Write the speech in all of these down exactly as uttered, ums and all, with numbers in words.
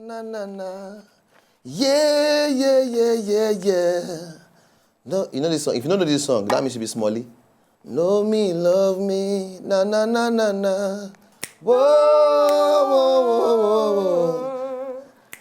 Na na na. Yeah, yeah, yeah, yeah, yeah. No, you know this song. If you don't know this song, that means you be Smolly. Know me, love me. Na na na na na. Whoa, whoa, whoa, whoa, whoa.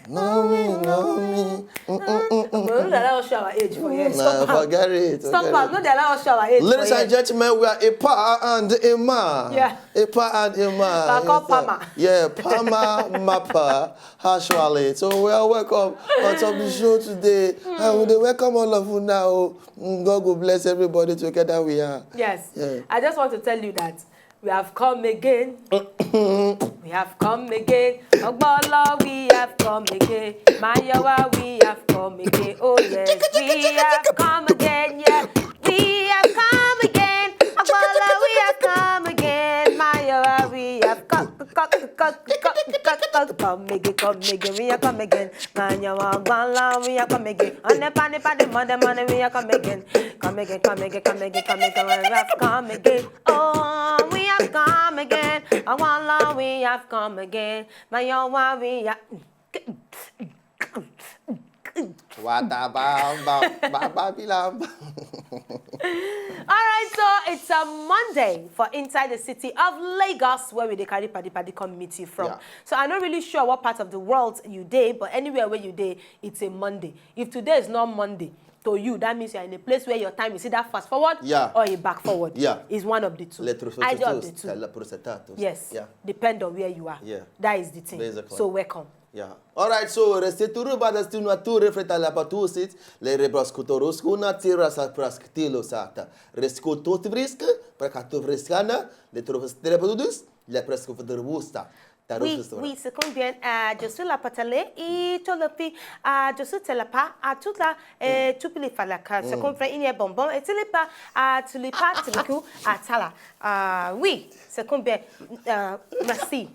Know me, know me. Mm, mm, mm, mm. But don't allow us show our age for here. Stop Nah, am. forget it. Stop forget am. it. No dey allow us show our age Ladies for and here. Gentlemen, we are a pa and a ma. Yeah. A pa and a ma. I call Yes, sir. Pama. Yeah, Pama Mapa. Actually. So we are welcome on top of the show today. And we dey welcome all of you now. Mm, God go bless everybody together we are. Yes. Yeah. I just want to tell you that we have come again. We have come again. Ogbolo, we have come again. Mayowa, we have come again. Oh yes, we have come again. Yeah, we have come again. Ogbolo, we have come again. Mayowa, we have come, come, come, come, come, come, come again, come again. We are come again. Mayowa, Ogbolo, we are come again. On the party, party, Monday, Monday, we are come again. Come again, come again, come again, come again. We have come again. Oh, we have come again. Awala, we have come again. Mayowa, we are. Wata bam bam bam bam bilam. All right, so it's a Monday for inside the city of Lagos, where we dey carry paddy paddy come meet you from. Yeah. So I'm not really sure what part of the world you dey, but anywhere where you dey, it's a Monday. If today is not Monday to you, that means you're in a place where your time is either fast forward Yeah. or a back forward. Yeah. Is one of the two. Let's Either of the two. Let's Yes. Yeah. Depend on where you are. Yeah. That is the thing. Basically. So welcome. Yeah. All right, so reste turuba da stinu a tu refreta la patusit, le rebras kutorus kuna tira sa praskitilo sata. Reskuto tvrisk, prakatu friskana, le trofes telepodus, le presku federbusta. Oui, oui, c'est combien? Euh, je suis la patale et tout le pi, euh, je suis tele pa, à toute la, et tout le falaka, c'est combien? Il y a bonbon, et tu le pas, à tu le pas, tu le coup, à tala. Euh, oui, c'est combien? Euh, merci.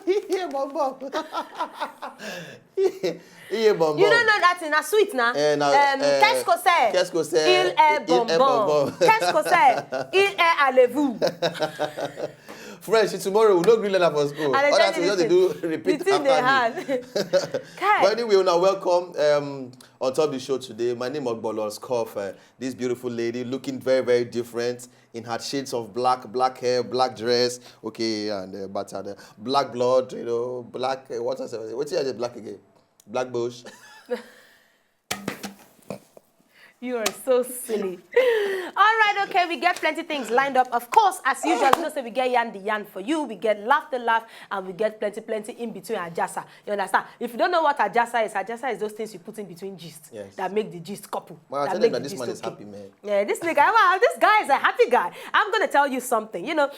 Iye bonbon. Iye bonbon. You don't know that in a sweet na. Eh, na, um, eh, qu'est-ce que c'est? Qu'est-ce que c'est? Il est bonbon. Qu'est-ce que c'est? Il est à vous. French, tomorrow we no gree learn am for school. And I All tell that you we just this dey thing. Do repeat The thing dey after me. Hard. Kai. But anyway, una welcome um, on top of the show today. My name is Ogbolo Scoff. Uh, this beautiful lady looking very, very different in her shades of black, black hair, black dress, okay, and uh, but uh, the black blood, you know, black. Uh, what else? What is the black again? Black bush. You are so silly. All right, okay, we get plenty things lined up. Of course, as usual, you know, say we get yarn the yarn for you, we get laugh the laugh, and we get plenty, plenty in between ajasa. You understand? If you don't know what ajasa is, ajasa is those things you put in between gist Yes. That make the gist couple. Man, I that tell make them that the this gist man is okay. Happy, man. Yeah, this nigga, wow, this guy is a happy guy. I'm gonna tell you something. You know,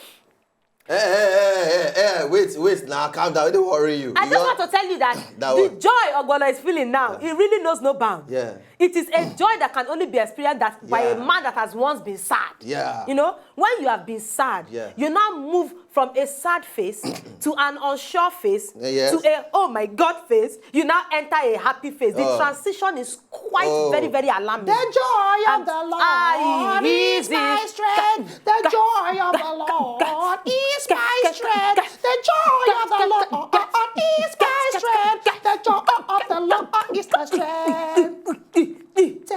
Hey, hey, hey, hey, hey, wait, wait, now calm down. Don't worry you. I You just don't- want to tell you that That the one. Joy Ogbolo is feeling now, it really knows no bound. Yeah. It is a joy that can only be experienced that by a Yeah. Man that has once been sad. Yeah. You know, when you have been sad, Yeah. You now move from a sad face to an unsure face Eh, yes. to a oh my God face. You now enter a happy face. The Oh. Transition is quite Oh. very, very alarming. The joy of And the Lord I is my reason- strength. The joy of the Lord is my strength. The joy of the Lord is my strength. The joy of the Lord is my strength.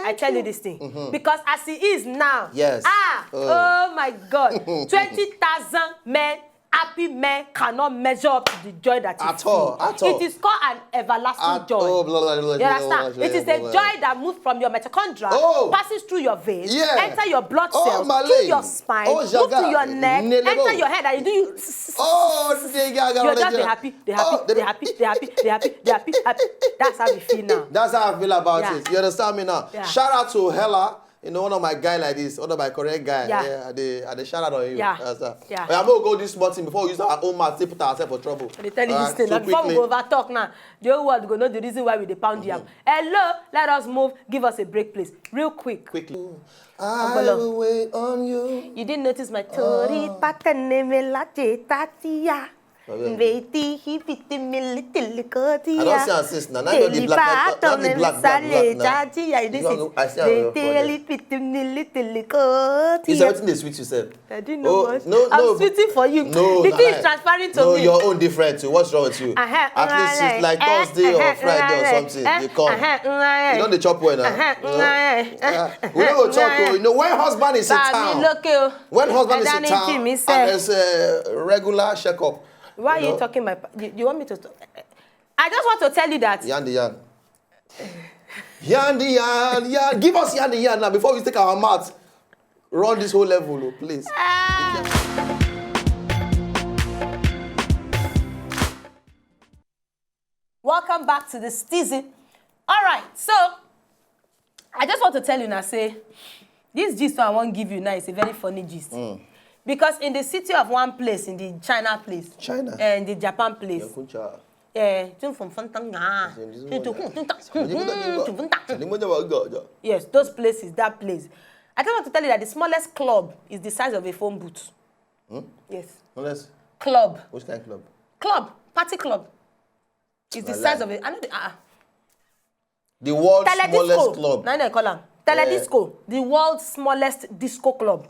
I tell you this thing because as it is now, Yes. ah, Oh. Oh my God, twenty thousand men, happy men cannot measure up to the joy that you At feel. All, at all. It is called an everlasting At joy. all, blah, blah, blah, You blah, understand? blah, It is blah, a blah. Joy that moves from your mitochondria, Oh. Passes through your veins, Yeah. Enter your blood Oh, cells, my to leg. Your spine, Oh, move to Jaga. Your neck, Nelebo. Enter your head, and you do you. Oh, they got You're just they happy, they happy, Oh, they happy, they happy, they happy, they happy, happy. That's how we feel now. That's how I feel about Yeah. It. You understand me now? Yeah. Shout out to Hella. You know, one of my guy like this, one of my correct guy. Yeah. Yeah, I dey, I dey shout out on you. Yeah. That's that. Yeah. But I'm gonna go this small thing before we use our own mouth to put ourselves for trouble. They tell you All this right, thing. so Now, before we quickly. Go over talk now, the whole world go know the reason why we dey pound yam. Hello, let us move. Give us a break, please, real quick. Quickly. Ogbolo. Will wait on you. You didn't notice my tori pattern name latte tatia. Baby, he fit me little cotia. I don't see her since now. Now you the black, now the black, black, black now. This is baby, he fit me little cotia. Is everything they sweet yourself? I didn't know. Oh, no, I'm no, sweeting for you. No, the thing is transferring to no, me. No, your own different. So what's wrong with you? Uh-huh, at least it's like Thursday or Friday or something. Uh-huh, you come. Uh-huh, you know the chop well now. Uh-huh, you know? Uh-huh, uh-huh, we don't go talk. You know, when husband is in town. When husband is in town, and there's a regular checkup. Why are you talking my? You, you want me to? Talk? I just want to tell you that. Yan the yan. Yan the yan, yan. Give us yan the yan now before we take our mouth. Run this whole level, oh, please. Ah. Welcome back to the season. All right, so I just want to tell you now, say, this gist I won't give you now is a very funny gist. Mm. Because in the city of one place, in the China place, China, uh, in the Japan place, eh, yes, those places, that place. I just want to tell you that the smallest club is the size of a phone booth. Hmm? Yes. Smallest club. Which kind of club? Club, party club. It's the size of it. I know the uh, the world's smallest club. Now they call them Teledisco, the world's smallest disco club.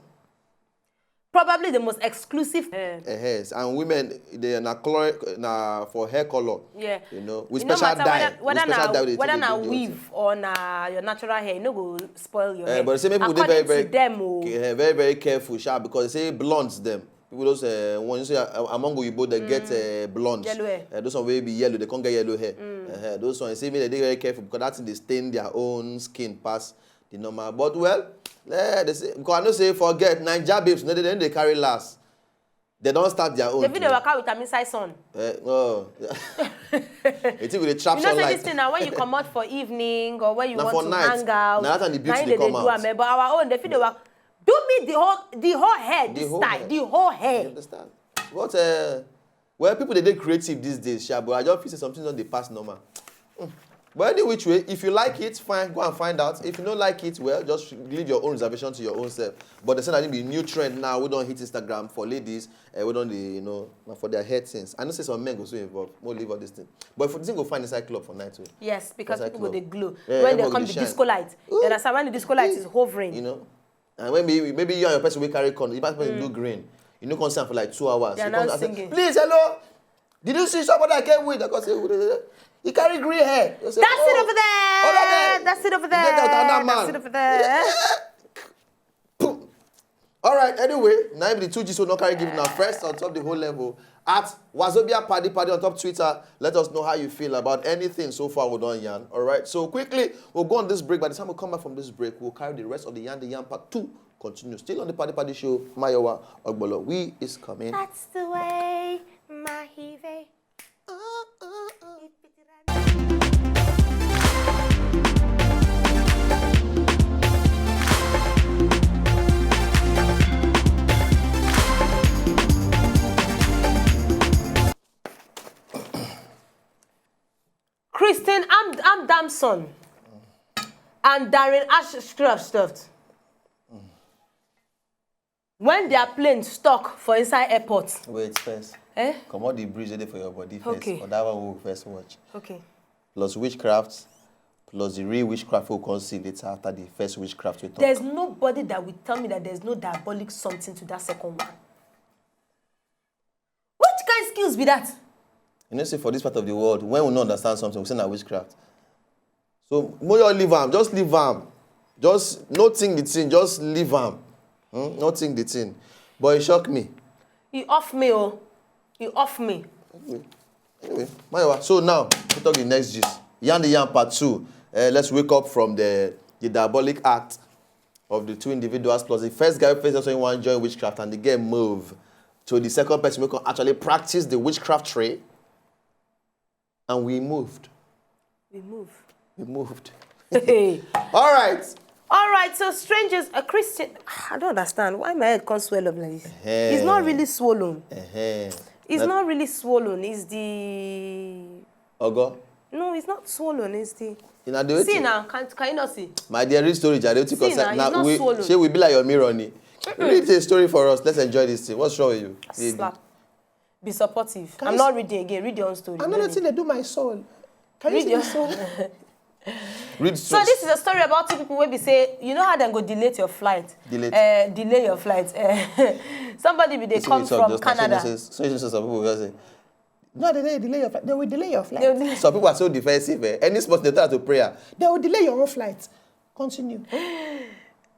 Probably the most exclusive. Uh, yes, and women, they are na color, na for hair color. Yeah, you know, with special dye, whether, whether na weave or na your natural hair, you no go spoil your hair. But the same people dey very, very, very, very careful, sha, because they say blondes them. People those uh, ones you see uh, among Oyibo they get uh, blonde. Yellow hair. Uh, those one will be yellow, they can't get yellow hair. Mm. Uh, those ones, see me, they dey very careful because that's they stain their own skin past the normal. But well, eh, they say, because I know say forget Naija babes, no, they don't they carry last. They don't start their own. The video work out with an inside sun. Uh, oh. It's with the trap. You know, say this thing now when you come out for evening or when you now want to night, hang out. Now that the beauty they come out. Am, but our own, the video work. Do me the whole the whole hair this time. The whole hair. You understand? But uh, well, people they dey creative these days, sha, but I just feel say something don dey pass normal. Mm. But any which way, if you like it, fine, go and find out. If you don't like it, well, just leave your own reservation to your own self. But they say that be new trend now. We don't hit Instagram for ladies. Uh, we don't, you know, for their head things. I know say some men go so involved. We'll leave all this thing. But if this thing go find inside club for night, too. Yes, because people go they glow yeah, when they come the disco light. Ooh. You understand when the disco light is hovering. You know. And when maybe, maybe you and your person will carry con, the person mm. do green. You know, concern for like two hours. They're not singing. Please, hello. Did you see somebody I came with? I got say, he carry green hair. Say, that's oh, it over there. Over there. That's it over there. That, that man. That's it over there. All right. Anyway, now the two G's will not carry giving our first on top the whole level. At Wazobia Paddy Paddy on top Twitter, let us know how you feel about anything so far we don't yarn. All right, so quickly, we'll go on this break. By the time we come back from this break, we'll carry the rest of the Yarn the Yarn part two continue. Still on the Paddy Paddy Show, Mayowa Ogbolo. We is coming. That's the way, Mahive. Christian Am- Amdamson and Darren Ashcroft. When their plane stuck for inside airport. Wait first. Eh? Comot the breeze wey dey for your body first. Okay. For that one we first watch. Okay. Plus witchcraft, plus the real witchcraft we come see later after the first witchcraft we talk. There's nobody that will tell me that there's no diabolic something to that second one. Which kind skills be that? You know say for this part of the world, when we no understand something, we say na witchcraft. So make you leave am, just leave am. Just no think the thing, just leave am. Hmm? No think the thing. But e shock me. E off me o. E off me. Anyway, anyway, Mayowa. So now, we talk the next gist. Yarn the Yarn part two. Uh, let's wake up from the, the diabolic act of the two individuals plus the first guy first also want join witchcraft and the game move to the second person who can actually practice the witchcraft trade. And we moved. We moved. We moved. All right. All right, so strangers, a Christian, I don't understand why my head can't swell up like this. Hey. It's not really swollen. Hey. It's not, not really swollen. It's the... Ogo? No, it's not swollen. It's the... You know, see now, can, can you not see? My dear, read story, Jare. See now, it's not swollen. Shey we be like your mirror, ni? Read the story for us. Let's enjoy this thing. What's wrong with you? Slap. Be supportive. I'm not reading again. Read your own story. Another thing they do my soul. Can you see my soul? Read so this is a story about two people wey be say you know how dem go delay your flight. Delay. Uh, delay your flight. Uh, somebody be dey come from Canada. So you say some people go say, no, they delay your flight. They will delay your flight. Will... Some people are so defensive. Eh? Any sports they try to prayer, they will delay your own flight. Continue.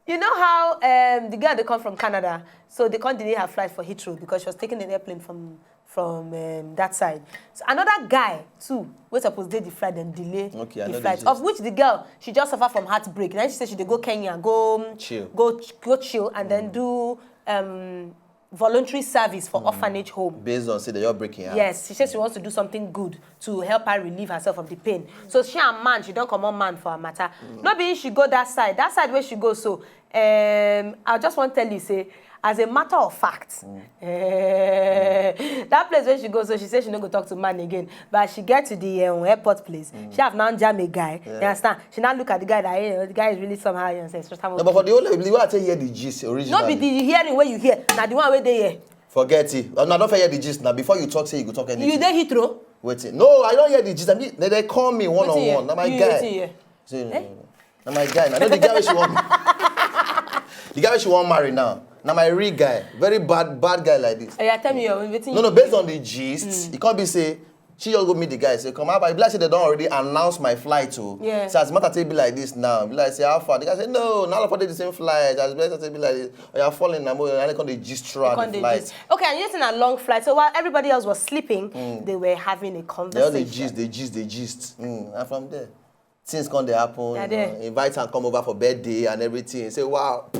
You know how um, the girl they come from Canada, so they can't delay her flight for Heathrow because she was taking an airplane from from um, that side. So another guy too, wey suppose dey the flight and delay okay, the flight. Of which the girl, she just suffer from heartbreak. Then she said she dey go Kenya, go chill, go go chill, and mm. then do um, voluntary service for mm. orphanage home. Based on say that you're breaking her. Yes, she says she wants to do something good to help her relieve herself of the pain. So she and man, she don't come on man for a matter. Mm. Not being she go that side, that side where she goes. So um, I just want to tell you, say, as a matter of fact, mm. uh, that place where she goes, so she says she no go talk to man again. But she get to the um, airport place. Mm. She have now jam a guy. Yeah. You understand? She now look at the guy that hey, the guy is really somehow. You understand? No, but for the whole, the way I tell you the gist originally. Not be the hearing where you hear. Now the one where they hear. Forget it. I don't hear the gist now. Before you talk, say you go talk anything. You dey Heathrow? Wait. No, I don't hear the gist. I mean, they, they call me one on one. Now my you guy. Say, no, no, no. Now my guy. I know the guy she want. The guy she want marry now. Now my real guy. Very bad, bad guy like this. Hey, tell me your everything. No, no. Based on the gist, mm. It can't be say she just go meet the guy say come out. But like say they don't already announce my flight too. Yeah. So as matter take be like this now. Be like say how far? The guy say no, none of them the same flight. As better take be like this. Oh, you're falling now. I can't the gist throughout the flight. Okay, and you in a long flight. So while everybody else was sleeping, mm. they were having a conversation. They all the gist, they gist, they gist. Mm. And from there, things come dey happen. You know, invite and come over for birthday and everything. Say wow.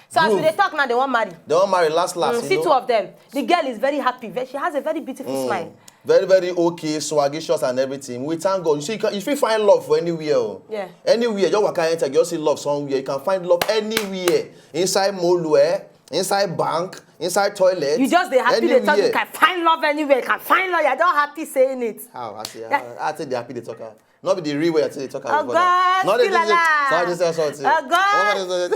So as we dey talk now, they wan marry. They wan marry last last. Mm, you see know? Two of them. The girl is very happy. She has a very beautiful mm. smile. Very very okay, swagicious and everything. We thank God. You see, you fit find love for anywhere. Oh. Yeah. Anywhere, just waka enter, you see love somewhere. You can find love anywhere. Inside mall, eh? Inside bank, inside toilet. You just dey happy anywhere. They talk. You can find love anywhere. You can find love. I don't happy saying it. How I say? I, I say they happy they talk. Not be the real way I tell you talk about. Oh God, not the thing. Sorry, this is something. Oh God.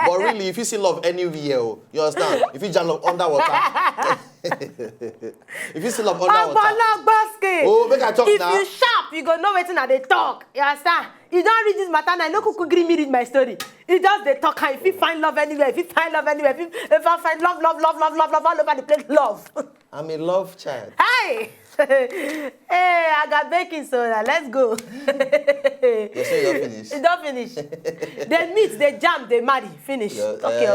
But really, if you see love anywhere, oh, you understand? If you jam love underwater. If you see love underwater. Oh, make I talk if now. If you sharp, you go know wetin I dey talk. You understand? You don't read this matter now. No kuku gree me read my story. You just dey talk. If you find love anywhere, if you find love anywhere, if you if I find love, love, love, love, love, love all over the place, love. I'm a love child. Hey! Hey, I got baking soda. Let's go. You say you don't finish. You don't finish. They meet, they jam, they marry, finish. Yeah, okay.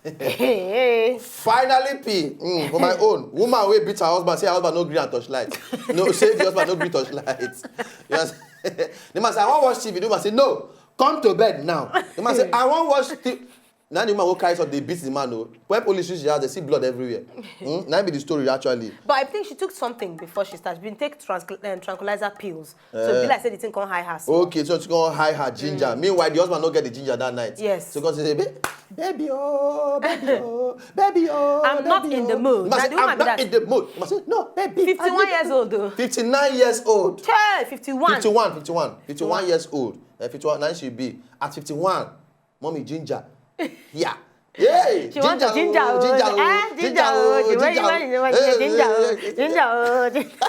Uh, Finally, P. Mm, for my own, woman will beat her husband, say her husband no gree and touch light. No, say the husband no gree touch light. Yes. The man say, I want watch T V. The man say, no, come to bed now. The man say, I want watch T V. Now the woman go carry something, they beat the man. Oh. When police reach the house, they see blood everywhere. Hmm? Now be the story actually. But I think she took something before she started. Been take tranquil- um, tranquilizer pills. So uh, be like say the thing come high her. Small. Okay, so it's gonna high her ginger. Mm. Meanwhile, the husband don't get the ginger that night. Yes. So God say, baby, oh, baby, oh, baby, oh. I'm baby, not in oh. the mood. Must say, I'm not that. in the mood. Must say, no, baby. Fifty-one years old though. Fifty-nine years old. Hey, fifty-one. Fifty-one, fifty-one, fifty-one years old. Uh, fifty-one, now she be at fifty-one. Mommy ginger. Yeah. Hey, she ginger, ginger, oh, ginger, oh, eh, ginger, oh, ginger, oh, ginger, oh, ginger, oh, ginger,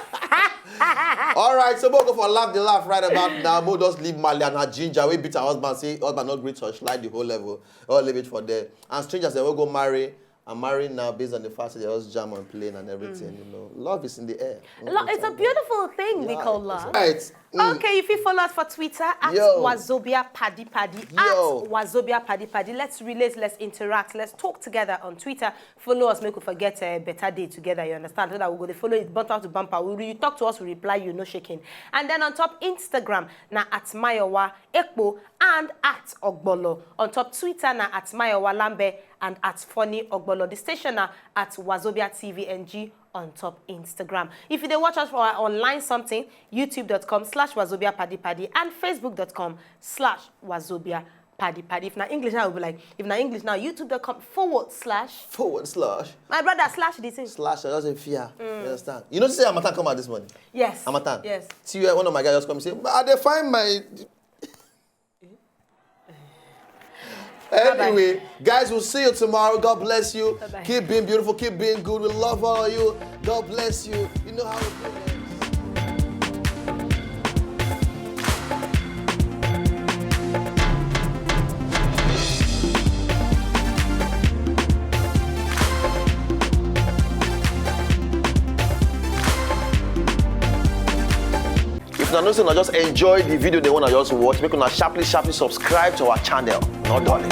oh. All right, so we'll go for laugh the laugh right about now. We'll just leave Mali and her ginger. We beat her husband, say husband not great touch like the whole level. All leave it for there. And strangers they will go marry. I'm married now based on the fact that they just jam on plane and everything. Mm. You know, love is in the air. Lo- it's a beautiful thing, yeah, they call love. Right. Mm. Okay, if you follow us for Twitter at Yo. Wazobia Paddy Paddy, Yo. at Wazobia Paddy Paddy. Let's relate, let's interact, let's talk together on Twitter. Follow us, make we forget a better day together. You understand? So that we go to follow it bumper to bumper. We, you talk to us, we reply you, no shaking. And then on top Instagram, na at Mayowa Ekpo and at Ogbolo. On top Twitter, na at Mayowa Lambe and at Funny Ogbolo. The station na at Wazobia T V N G on top Instagram. If you dey watch us for our online something, youtube dot com slash wazobia paddy paddy and facebook dot com slash wazobia paddy paddy. If na English now, we'll be like, if na English now, youtube dot com forward slash. Forward slash. My brother, slash the thing. Slash, I just say fear. Mm. You understand? You know, say Amatan come out this morning. Yes. Amatan. Yes. See where one of my guys just come and say, I dey find my Anyway, guys, we'll see you tomorrow. God bless you. Bye-bye. Keep being beautiful. Keep being good. We love all of you. God bless you. You know how we do it. If una know say una just enjoy the video, the one I just watch, make una sharply, sharply subscribe to our channel. No darling.